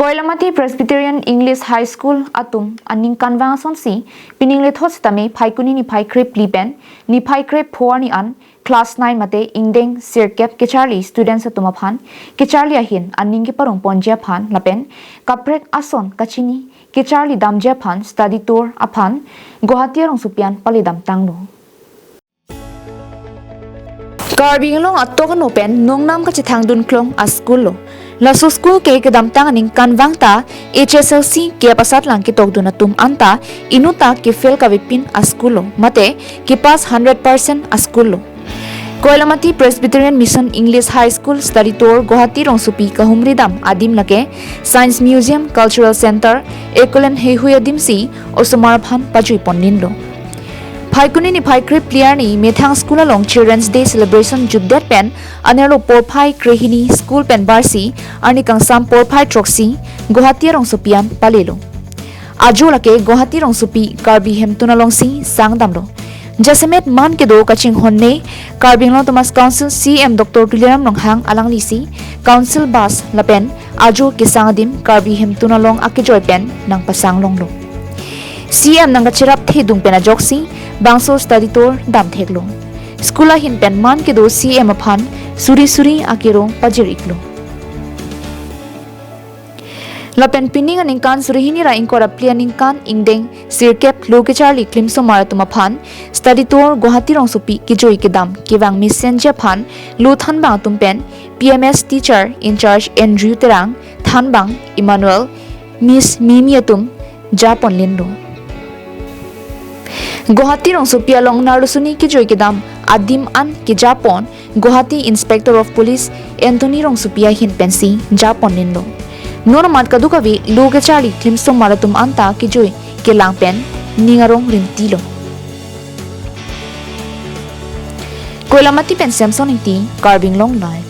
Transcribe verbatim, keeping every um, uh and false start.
Koilamati Presbyterian English High School atum aningkanvang asonsi, pining lethot sitame Phaikuni niphai krepli pen niphai krepho arni an class nine mate ingdeng sirkep kecharli students atum aphan kecharli ahin aning keparong ponji aphan lapen kaprek ason kachini kecharli damji aphan study tour aphan Guwahati arongsopi an pale damtanglo. Karbi Anglong atok ano pen nongnam kachethangdun klong a-school lo. Laso school ke kedamtang aningkanvang ta H S L C kep asatlang ketokdun atum anta inut ta ke-fail kavepin a-school lo, mate ke-pass hundred percent a-school lo. Koilamati Presbyterian Mission English High School study tour Guwahati rongsopi kahumri dam adim lake Science Museum, Cultural Center, Echolon heihui adimsi osomar aphan pajui ponlinlo. Phaikuni niphai krepli arni methang school along Children's Day celebration jutdet pen anerlo porphai krehini school pen barsi arni kangsam porphai throksi Guwahati arongsopi an palelo. Ajo lake Guwahati rongsopi Karbi Hemtun alongsi sangdamlo. Jasemet man kedo kachinghonne Karbi Anglong Autonomous Council C E M Doctor Tuliram Ronghang alanglisi council bus lapen ajo kesang adim Karbi Hemtun along akejoi pen nangpasang longlo. C E M nangkachirapthedung pen ajoksi bangso study tour damtheklo. School ahin pen man kedo C E M aphan suri suri akero pajir-iklo. Lapen pining aningkan suri hini ra ingkoi ra phli aningkan ingdeng sirkep lo kecharli klimsomar atum aphan study tour Guwahati rongsopi kejui kedam kevang mesenji aphan lo thanbang atum pen P M S teacher in charge Andrew Terang, thanbang Emmanuel, Miss Mimi atum japonlinlo. Guwahati rongsopi along narlosuni kejui kedam adim an kejapon Guwahati Inspector of Police Anthony Rongsopi ahin pensi japonlinlo. Non amat kadokave lo kecharli klimsomar atum anta kejui kelang pen ning arong rintilo. Koilamati pen Samson Ingti, Karbi Anglong Live.